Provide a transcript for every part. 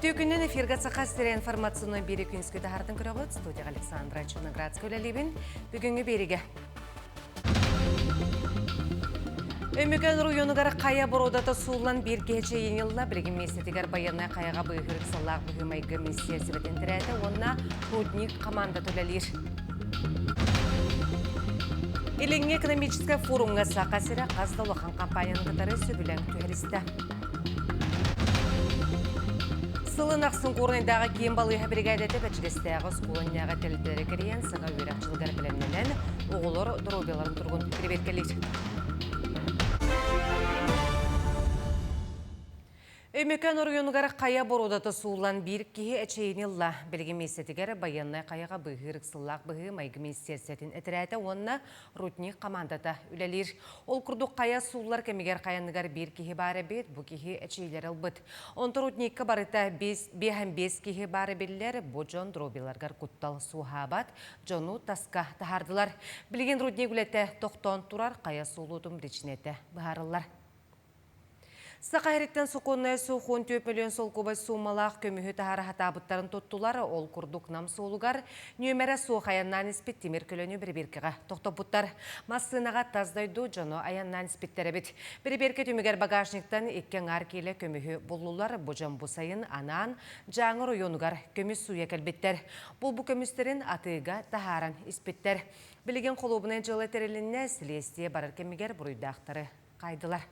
Үтүө күнүн эфиргэ Саха сирэ информационнай биэри күнүскү таһаартын көрөҕүт. Студияҕа Александра Черноградская үлэлиибин. Бүгүҥҥү биэригэ Өймөкөөн оройуонугар хайа боруодата сууллан биир киһи чэйин ылла. Билигин миэстэтигэр байыаннай хайаҕа быыһыыр ыксаллаах быһыы-майгы министиэрсибэтин тирээтэ уонна Рудник хамаандата үлэлиир. Илиҥҥи экономическай форумҥа Саха сирэ хас да улахан компанияны кытары сөбүлэҥ түһэристэ. Сылын ахсын Куорнайдааҕы киин балыыһа биригээдэтэ Бэчигэстээҕи оскуола иннинээҕи тэрилтэлэри кэрийэн саҥа үөрэх дьылыгар бэлэмнэнэн, оҕолор доруобуйаларын туругун бэрэбиэркэлиир. Өймөкөөн оройуонугар хайа боруодата сууллан биир киһи эчэйиини ылла. Билигин миэстэтигэр байыаннай хайаҕа быыһыыр ыксаллаах быһыы майгы министиэрсэтин этэрээтэ уонна Рудник хамаандата үлэлиир. Ол курдук хайа сууллар кэмигэр хайаныгар биир киһи баар эбит, бу киһи эчэйиилэри ылбыт. Онтон рудникка барыта 5 киһи баар эбиллэр, бу дьон дробиларгар куттал суоһаабат, дьону таска таһаардылар. Билигин рудник үлэтэ тохтоон турар, хайа суулуутун биричиинэтэ быһаарыллар. Саха сириттэн сокуоннай суох 14 мөлүйүөн солкуобай суумалаах көмүһү таһаара сатаабыттарын туттулар. Ол курдук Нам суолугар нүөмэрэ суох айаннаан испит тимир көлөнү бэрэбиэркэҕэ тохтоппуттар. Массыынаҕа тас дойду дьоно айаннаан испиттэр эбит. Бэрэбиэркэ түмүгэр багажниктан икки аҥаар киилэ көмүһү буллулар. Бу дьон бу сайын анаан Дьааҥы оройуонугар көмүс сууйа кэлбиттэр. Булбу көмүстэрин атыыга таһааран испиттэр. Билигин холуобунай дьыала тэрилиннэ, силиэстийэ барар кэмигэр буруйдаахтары хаайдылар.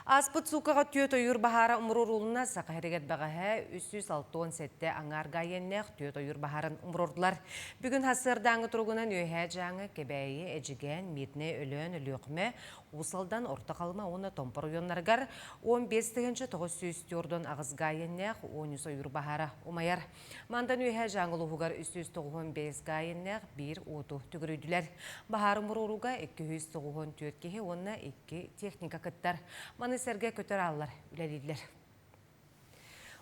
Ааспыт суукаҕа түөрт ойуур баһаара умуруорулунна. Саха сиригэр бэҕэһээ 367 аҥаар гаайыаннээх түөрт ойуур баһаарын умуруордулар. Бүгүн сарсыардааҥҥы туругунан Үөһээ Дьааҥы, Кэбээйи, Эдьигээн, Мирнэй, Өлөөн, Өлүөхүмэ, Уус Алдан, Орто Халыма уонна Томпо оройуоннарыгар 15 948 гаайыаннээх 13 ойуур баһаара умайар. Мантан Үөһээ Дьааҥы улууһугар 395 гаайыннээх биир уоту төгүрүйдүлэр. Баһаар умуруорууга 294 киһи уонна икки техника кыттар. Маны сэргэ көтөр ааллар үлэлииллэр.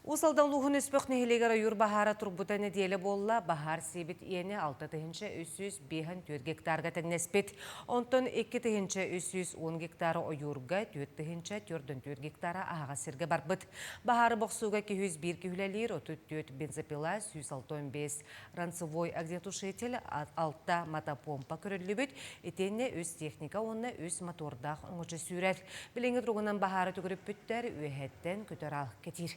Уус Алдан улууһун Өспөх нэһилиэгэр ойуур баһаара турбута нэдиэлэ буолла. Баһаар сиэбит иэнэ 6354 гектарга тэҥнэспит. Онтон 2310 гектары ойуурга, 4404 гектара аһаҕас сиргэ барбыт. Баһаары бохсууга 201 киһи үлэлиир, 34 бензопила, 165 ранцевой огнетушитель, 6 мотопомпа көрүллүбүт, итиэннэ үс техника уонна үс мотордаах оҥочо сүүрэр. Билиҥҥи туругунан баһаары төгүрүппүттэр, үөһэттэн көтөр аал кэтиир.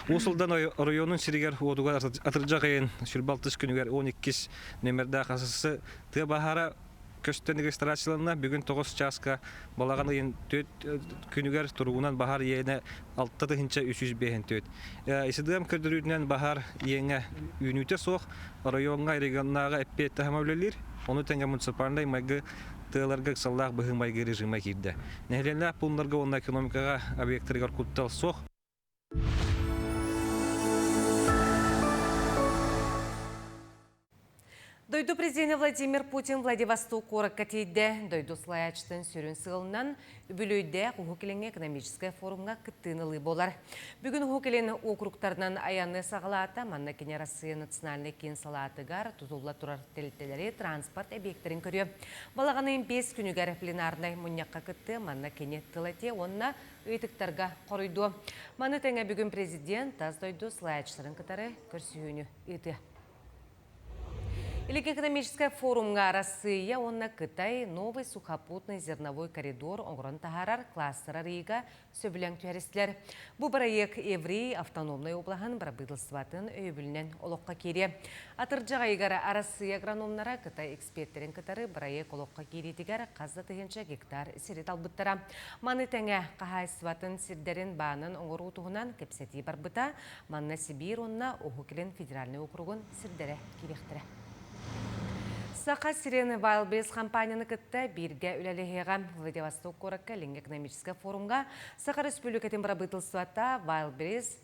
Уус Алдан оройуонун сиригэр уотугар атырдьах ыйын сүрбалтыс күнүгэр 12 нөмердаах АСС тыа баһаара көстөн регистрацияланна. Бүгүн 9 чааска балаҕан ыйын 4 күнүгэр туругунан баһаар иэнэ 6354. ИСДМ көрдөрүүтүнэн баһаар иэҥэ үүнүүтэ суох оройуоҥҥа регионнааҕы эппиэт таһыма үлэлиир. Ону тэҥэ муниципальнай майгы тыаларга ыксаллаах быһыы-майгы режима киирдэ. Нэһилиэнньэлээх пууннарга уонна экономикаҕа объектарыгар куттал суох. Дойду президенэ Владимир Путин Владивосток куоракка тиийдэ. Дойду салайааччытын сүрүн сыалынан үбүлүөйдээх Уһук Илиҥҥи экономическай форумҥа кыттыыны ылыы буолар. Бүгүн Уһук Илин уокуруктарынан айаны саҕалаата. Манна кини Россия национальнай киин салаатыгар тутулла турар тэрилтэлэри, транспорт эбийиэктэрин көрүө. Балаҕан ыйын биэс күнүгэр пленарнай мунньахха кыттыа. Манна кини тыл этиэ уонна ыйытыктарга хоруйдуо. Маны тэҥэ бүгүн президент тас дойду салайааччыларын кытары көрсүһүүнү ыытыа. Илик экономическай форумҥа Арассыыйа уонна Кытай новый сухопутный зерновой коридор оҥорон таһаарар кластер арыйыыга сөбүлэҥ түһэристилэр. Бу бырайыак Еврей автономнай облаһын бырабыыталыстыбатын өйөбүлүнэн олоххо киириэ. Атырдьах ыйыгар Арассыыйа агрономнара Кытай экспертэрин кытары бырайыак олоххо киириитигэр хас да тыһыынча гектар сири талбыттара. Маны тэҥэ, хаһаайыстыбатын сирдэрин баанын оҥоруу туһунан кэпсэтии барбыта. Манна Сибиир уонна Уһук Илин федеральнай округун сирдэрэ киириэхтэрэ. Саха сирин Wildberries компанияны кытта бииргэ үлэлэһиэҕэ. Владивосток куоракка Илиҥҥи экономическай форумҥа Саха Республикатын бырабыыталыстыбата Wildberries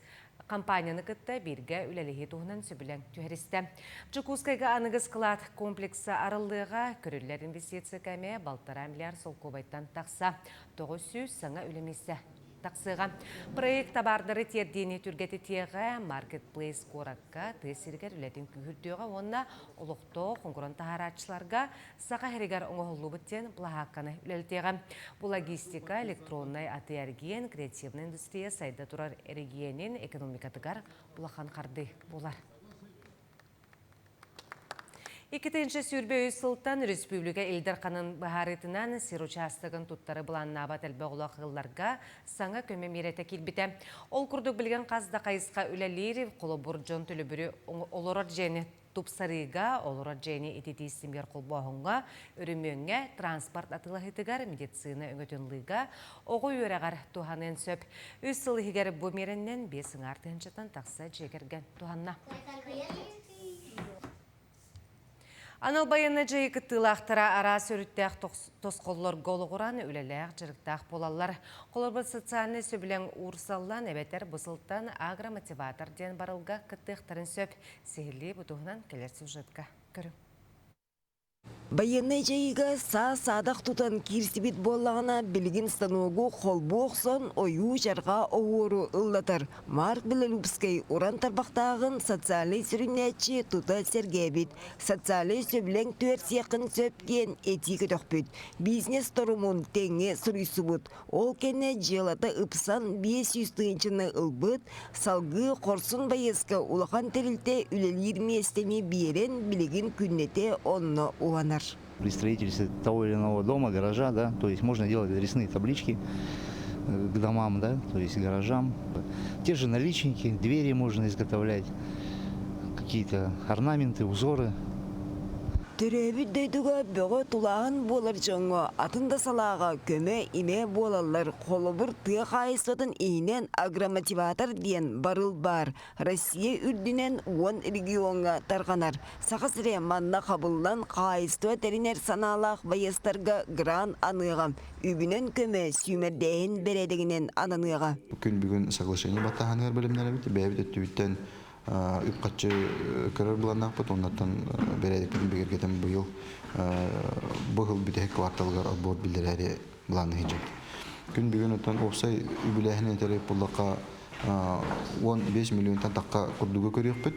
компанияны кытта бииргэ үлэлэһии туһунан сөбүлэҥ түһэристэ. Дьокуускайга аныгы склад комплекса арыллыаҕа, көрүллэр инвестиция кэмэ балтараа миллиард солкуобайтан тахса, 900 саҥа үлэ миэстэ. тахсыаҕа. Проект табаардары тиэрдиини түргэтитиэҕэ, маркетплейс куоракка тыа сиригэр үлэтин күүһүрдүөҕэ уонна олохтоох оҥорон таһаарааччыларга Саха сиригэр оҥоһуллубут диэн былаһаакканы үлэлэтиэҕэ. Бу логистика, электроннай атыы-эргиэн, креативнай индустрия сайда турар эрэгийиэнин экономикатыгар улахан хардыы буолар. 2023 сылтан республика Ил Дарханын быһаарыытынан сир учаастагын туттары былааннаабат элбэх оҕолоох ыалларга саҥа көмө миэрэтэ киирбитэ. Ол курдук билигин хас да хайысха үлэлиир, холобур дьон төлөбүрү олорор дьиэни тупсарыыга, олорор дьиэни ититии симигэр холбооһуҥҥа, өрөмүөҥҥэ, транспорт атыылаһыытыгар, медицина өҥөтүн ылыыга, оҕо үөрэҕэр туһаныан сөп. Үс сыл иһигэр бу миэрэннэн 5 тыһыынчаттан тахса дьиэ кэргэн туһанна. Анал байыаннай дьайыы кыттыылаахтара араас өрүттээх тосхоллорго олоҕуран үлэлээх, дьарыктаах буолаллар. Холобур, социальнай сөбүлэҥ уурсаллан эбэтэр бу сылтан агромотиватор диэн барылга кыттыахтарын сөп. Сиһилии бу туһунан кэлэр сюжетка көрүҥ. Байыаннай дьайыыга саа-саадах тутан киирсибит буоллаҕына, билигин станогу холбуу охсон ойуу-дьарҕаа оһуору ыллатар. Марк Белолюбскай уран тарбахтааҕын социальнай сүрүннээччи тута сэргээбит. Социальнай сөбүлэҥ түһэрсиэххин сөп диэн этии көтөхпүт. Бизнес торумун тэҥҥэ суруйсубут. Ол кэннэ дьыалата ыпсан 500 тыһыынчаны ылбыт, салгыы хорсун байыаска улахан тэрилтэ үлэлиир миэстэни биэрэн билигин күннэтэ онно уһанар. При строительстве того или иного дома, гаража, да, то есть можно делать резные таблички к домам, да, то есть гаражам. Те же наличники, двери можно изготовлять, какие-то орнаменты, узоры. Төрөөбүт дойдуга бөҕө тулааһын буолар дьоҥҥо атын да салааҕа көмө-имэ буолаллар. Холобур, тыа хаһаайыстыбатын иһинэн агромотиватор диэн барыл баар. Россия үрдүнэн 10 региоҥҥа тарҕанар. Саха сирэ манна хабыллан хаһаайыстыба тэринэр санаалаах байыастарга грант аныаҕа, үбүнэн көмө сүүмэрдээһин бэрээдэгинэн ананыаҕа. Күн бүгүн соглашение баттааһыныгар бэлэмнэнэбит. Бэйэбит өттүбүттэн үп-харчы көрөр былааннаахпыт. Оннуттан бэрээдэкпитин бигэргэтэн быйыл бу сыл бүтэһик кварталыгар отбор биллэрээри былааннаһы сылдьабыт. Күн бүгүн оттон уопсай үбүлээһин этэрэ буллахха 15 миллионтан тахха курдугу көрүөхпүт.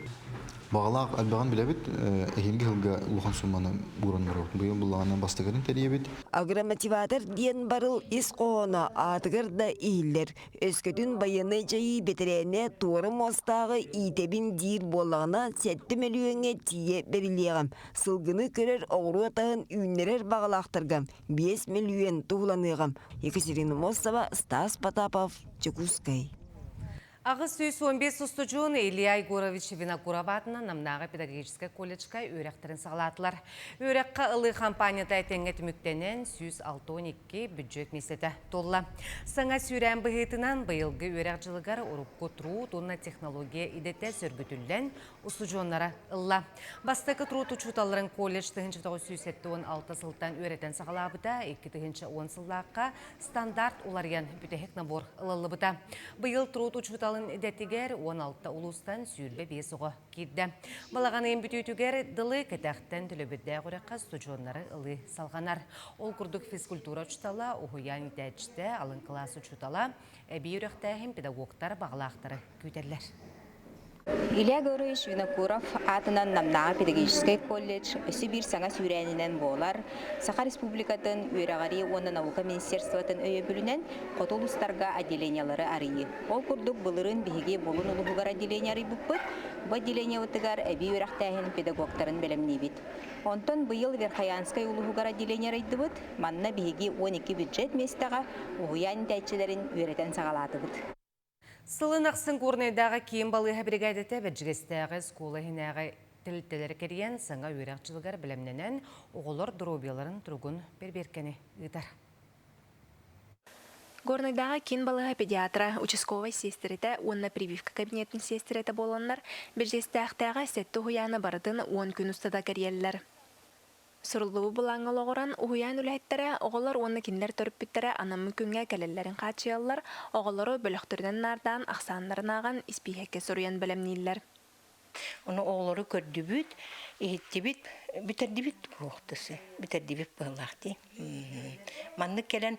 Баҕалаах элбэҕин билэбит, эһиилги сылга улахан сумманы ууран барабыт. Быйыл буллаҕына бастакытын тэрийэбит. Агромотиватор диэн барыл ис хоһооно аатыгар да иһиллэр. Өскөтүн байыаннай дьайыы бэтэрээнэ туора муостааҕы иитэбин диир буоллаҕына, 7 мөлүйүөҥҥэ тиийэ бэриллиэҕэ. Сылгыны көрөр оҕуруот аһын үүннэрэр баҕалаахтарга 5 мөлүйүөн туһуланыаҕа. Екатерина Мостова, Стас Потапов, Дьокуускай. 815 устудьуон Илья Егорович Винокуров аатынан Намнааҕы педагогическай колледжка үөрэхтэрин саҕалаатылар. Үөрэххэ ылыы хампаанньата этэҥҥэ түмүктэнэн 162 бюджет миэстэтэ туолла. Саҥа сүүрээн быһыытынан быйылгы үөрэх дьылыгар урукку труд уонна технология идэтэ сөргүтүллэн устудьуоннара ылла. Бастакы труд учууталларын колледж 1976 сылтан үөрэтэн саҕалаабыта, 2010 сыллаахха стандарт уларыйан бүтэһик набор ылыллыбыта. Быйыл труд учууталын идэтигэр 16 улуустан 25 оҕо киирдэ. Балаҕан ыйын бүтүүтүгэр дылы кэтэхтэн төлөбүрдээх үрэххэ устудьуоннары ылыы салҕанар. Ол курдук физкультура учуутала, уһуйаан иитээччитэ, алын кылаас учуутала, эбии үрэхтээһин педагогтар баҕалаахтары күүтэллэр. Илья Гаврильевич Винокуров аатынан Намнааҕы педагогическай колледж өссө биир саҥа сүүрээнинэн буолар. Саха Республикатын үөрэҕирии уонна наука министерствотын өйөбүлүнэн хоту улуустарга отделениелары арыйыы. Ол курдук былырыын биһиги Булун улууһугар отделение арыйбыппыт. Бу отделениебытыгар эбии үөрэхтээһин педагогтарын бэлэмниибит. Онтон быйыл Верхоянскай улууһугар отделение арыйдыбыт. Манна биһиги 12 бюджет миэстэҕэ уһуйаан иитээччилэрин үөрэтэн саҕалаатыбыт. Сылын ахсын Горнайдааҕы киин балыыһа биригээдэтэ Бэрдьигэстээҕи оскуола иһинээҕи тэрилтэлэри кэрийэн саҥа үөрэх дьылыгар бэлэмнэнэн оҕолор доруобуйаларын туругун бэрэбиэркэни ыытар. Горнайдааҕы киин балыыһа педиатра, участковай сиэстэрэтэ уонна прививка кабинетын сиэстэрэтэ буоланнар, Бэрдьигэстээхтээҕи сэттэ уһуйааны барытын 10 күн устата кэрийэллэр. Суруллубут былааҥҥа олоҕуран, уһуйаан үлэһиттэрэ, оҕолор уонна кинилэр төрөппүттэрэ анаммыт күҥҥэ кэлэллэрин хааччыйаллар, оҕолору бөлөхтөрүнэн наардаан, ахсааннарын ааҕан, испииһэккэ суруйан бэлэмнииллэр. Ону оҕолору көрдүбүт, иһиттибит, бүтэрдибит буолуохтасы, бүтэрдибит быһыылаах дии. Маннык кэлэн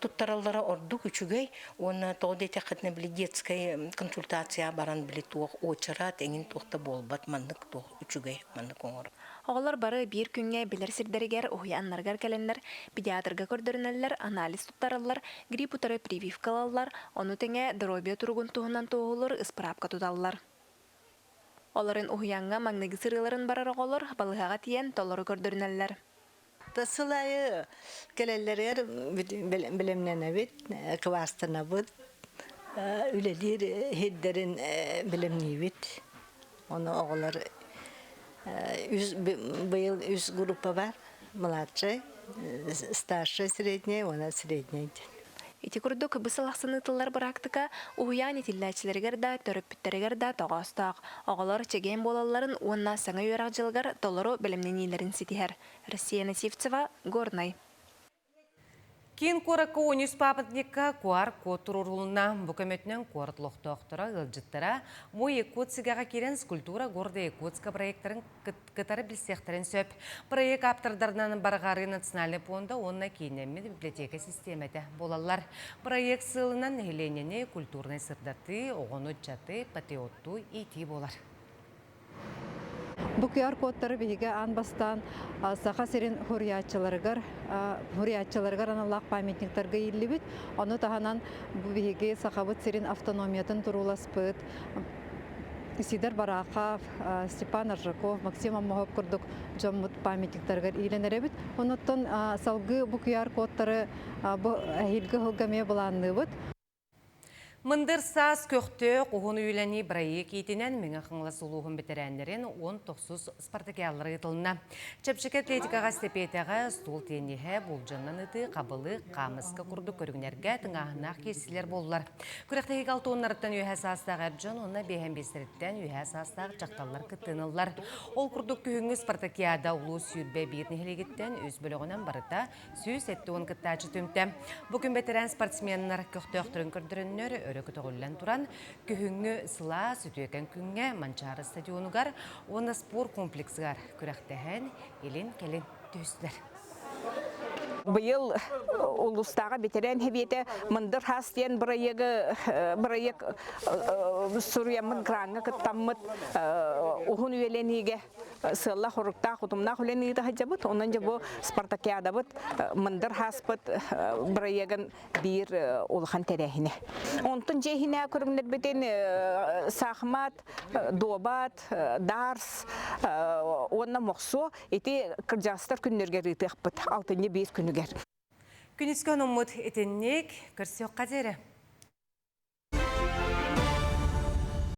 туттараллара ордук үчүгэй уонна тоҕо диэтэххитинэ били детскай консультация баран били туох уочарат эҥин туох да буолбат маннык туох үчүгэй маннык оҥорор. Оҕолор бары биир күҥҥэ билэр сирдэригэр, уһуйааннарыгар кэлэннэр педиатрга көрдөрүнэллэр, анализ туттараллар, грипп утары прививка ылаллар, ону тэҥэ доруобуйа туругун туһунан туоһулуур ыспыраапка туталлар. Олорун уһуйааҥҥа маҥнайгы сырыыларын барар оҕолор балыыһаҕа тиийэн толору көрдөрүнэллэр. Сыл аайы кэлэллэригэр бэлэмнэнэбит, кыбаастанабыт, үлэлиир сирдэрин бэлэмниибит. Ону оҕолор үс быйыл үс группа бар, младшай, старшай средняй уонна средняй диэн. Ити курдук, бу сыл ахсын ыытыллар быраактыка уһуйаан итиллээччилэригэр да, төрөппүттэригэр да тоҕоостоох. Оҕолор чэгиэн буолалларын уонна саҥа үөрэх дьылыгар толору бэлэмнэниилэрин ситиһэр. Россия Насивцева, Горнай. Киин куоракка 13 памятникка QR-код туруорулунна. Бу көмөтүнэн куорат олохтоохторо, ыалдьыттара Мой Якут сигэҕэ киирэн скульптура города Якутска проектарын кытары билсиэхтэрин сөп. Проект ааптардарынан Барҕарыы национальнай пуонда уонна кииннэммит библиотека систиэмэтэ буолаллар. Проект сыалынан нэһилиэнньэни культурнай сырдатыы, оҕону ыччаты патриоттуу иитии буолар. Бу QR-кодтары биһиги аан бастаан Саха сирин хуруйааччыларыгар хуруйааччыларыгар аналлаах памятниктарга ииллибит. Ону таһынан бу биһиги Сахабыт сирин автономиятын турууласпыт Сидор Барахов, Степан Аржаков, Максим Аммоһов курдук дьоммут памятниктарыгар иилэн эрэбит. Онуттан салгыы бу QR-кодтары бу эһиилги сылга эмиэ былаанныыбыт. Мындыр саас көхтөөх уһун үйэлэнии бырайыак иитинэн Мэҥэ Хаҥалас улууһун бэтэрээннэрин 19 спартакиаллара ыытылынна. Чэпчэки атлетикаҕа эстэпиэтэҕэ, стол тенниһэ, булдьаннан ытыы, хабылык, хаамыска курдук көрүҥнэргэ тыҥааһыннаах киирсиилэр буоллулар. Күрэхтэһиигэ алтуоннарыттан үөһэ саастаах эр дьон уонна биэһэн биэстэриттэн үөһэ саастаах дьахталлар кыттыыны ыллар. Ол курдук күһүҥҥү спартакиада улуус 21 нэһилиэгиттэн үс бөлөҕүнэн барыта 170 кыттааччы түмтэ. Бу күн бэтэрээн спортсменнар көхтөөхтөрүн көрдөрөннөр, өрө көтөҕүллэн туран, күһүҥҥү сылаас үтүөкэн күҥҥэ Манчаары стадионугар уонна спорт комплексыгар күрэхтэһэн, илин-кэлин түһүстүлэр. Быйыл улуустааҕы бэтэрээн сэбиэтэ Мындыр хаас диэн бырайыагы бырайыак суруйаммыт граҥҥа кыттаммыт уһун үйэлэниигэ сыаллаах-соруктаах, утумнаах үлэни ыыта сылдьабыт. Онон дьэ бу спартакиадабыт мындыр хааспыт бырайыагын биир улахан тэрээһинэ. Онтон дьиэ иһинээ көрүҥнэрбитин саахымат, дуобат, дарс уонна мохсуо ити кырдьаҕастар күннэригэр ыытыахпыт алтынньы биир күнүгэр. Күнүскү онуммут итинник көрсүөххэ диэри.